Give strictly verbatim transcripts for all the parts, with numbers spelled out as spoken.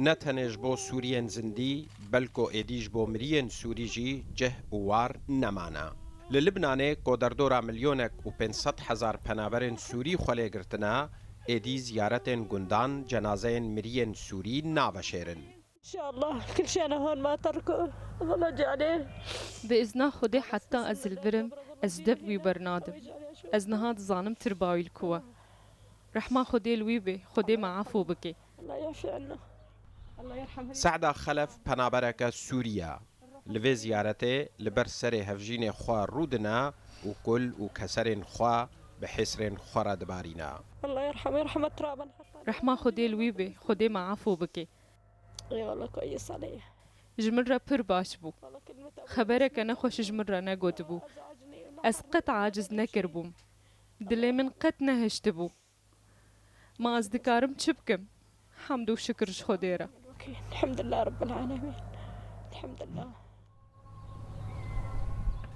Ne tenê ji bo Sûriyên zindî, belko êdî ji bo miriyên Sûrî jî cih û war nemane. Li Libnanê, ku derdora milyonek û pênc sed hezar penaberên Sûrî xwe lê girtine, êdî ziyaretên gundan cenazeyên miriyên Sûrî naveşêrin. İnşallah kül şeyine hon ma terku. Valla cane. Bi izna Xwedê heta ez li vir im, ez dev wî bernadim. Ez niha dizanim tirba wî li ku e. Rehma Xwedê li wî bê, Xwedê me efû bike. Allah yafi anna. Allah yerham. Se'da Xelef penabereke Sûrî ye. Li vê ziyaretê li ber serê hevjînê xwe rûdine û kul û keserên xwe bi hêsrên xwe re dibarîne. Allah yerham, yerham turaben. Rehma Xwedê li wî bê, Xwedê me efû bike. Eyvallah, kayıs aleyh. Ji min re pir baş bû. Xebereke nexweş ji min re negotibû. Ez qet aciz nekiribûm. Dilê min qet nehiştibû. Ma ez dikarim çi bikim? Hamd û şikir ji Xwedê re. Elhamdulillah Rabbil Alemin. Elhamdulillah.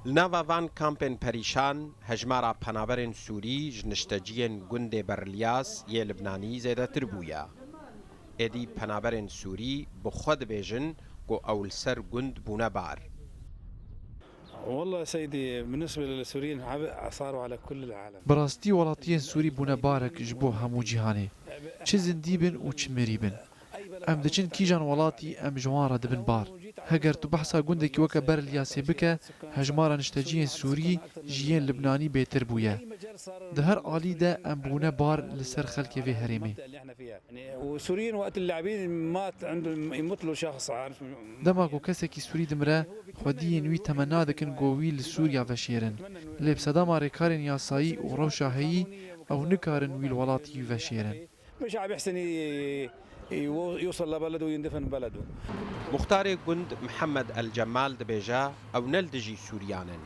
Li nava van kampên perîşan, hejmara penaberên Sûrî ji nişteciyên gundê Berlyas yê Libnanî zêdetir bûye. Êdî penaberên Sûrî bi xwe dibêjin ku ew li ser gund bûne bar. والله سيدي، بالنسبة للسوريين عبء صاروا على كل العالم. Bi rastî welatiyên Sûrî bûne barek ji bo hemû cîhanê. Çi zindî bin û çi mirî bin. Em diçin kîjan welatî, em ji wan re dibin bar. Heger tu behsa gundekî weke Berlyasê bike, hejmara nişteciyên Sûrî ji yên Libnanî bêtir bûye. Di her alî de em bûne bar li ser xelkê vê herêmê. والسوريين وقت اللاعبين مات عندهم يموت له شخص، عارف. Dema ku kesekî Sûrî dimire, xwediyên wî temenna dikin ku wî li Sûriya veşêrin. Lê bi sedema rêkarên yasayî û rewşa heyî, ew nikarin wî li welatî veşêrin. مش عم يحسن ي- ي- يوصل لبلده ويندفن ببلده. Muxtarê gund Mihemed El Cemal dibêje, ew ne li dijî Sûriyan in,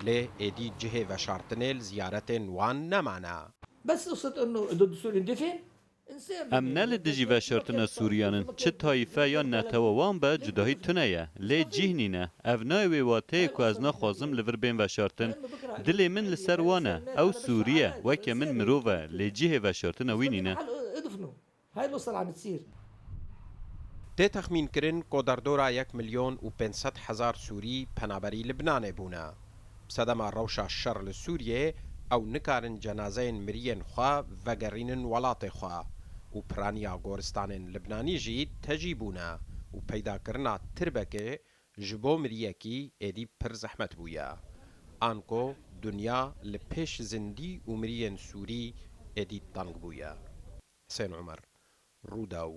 lê êdî cihê veşartinê li ziyaretên wan nemane. بس قصة إنه ضد سوريا دفن. Em ne li dijî veşartina Sûriyan in. Çi tayîfe yan netewa wan be, cudahî tune ye. Lê cih nîne. Ev nayê wê wateyê ku ez naxwazim li vir bên veşartin. Dilê min li ser wan e. Ew Sûrî ye. Weke min mirov e. Lê cihê veşartina wî nîne. هاي الوصل عم تصير. Tê texmînkirin ku derdora yek milyon û pênc sed hezar Sûrî penaberî Libnanê bûne. Bi sedema rewşa şer li Sûriyê, ew nikarin cenazeyên miriyên xwe vegerînin welatê xwe û piraniya goristanên Libnanî jî tejî bûne û peydakirina tirbekê ji bo miriyekî êdî pir zehmet bûye. Anko dinya li pêş zindî û miriyên Sûrî êdî teng bûye. Husên Umer, Rûdaw.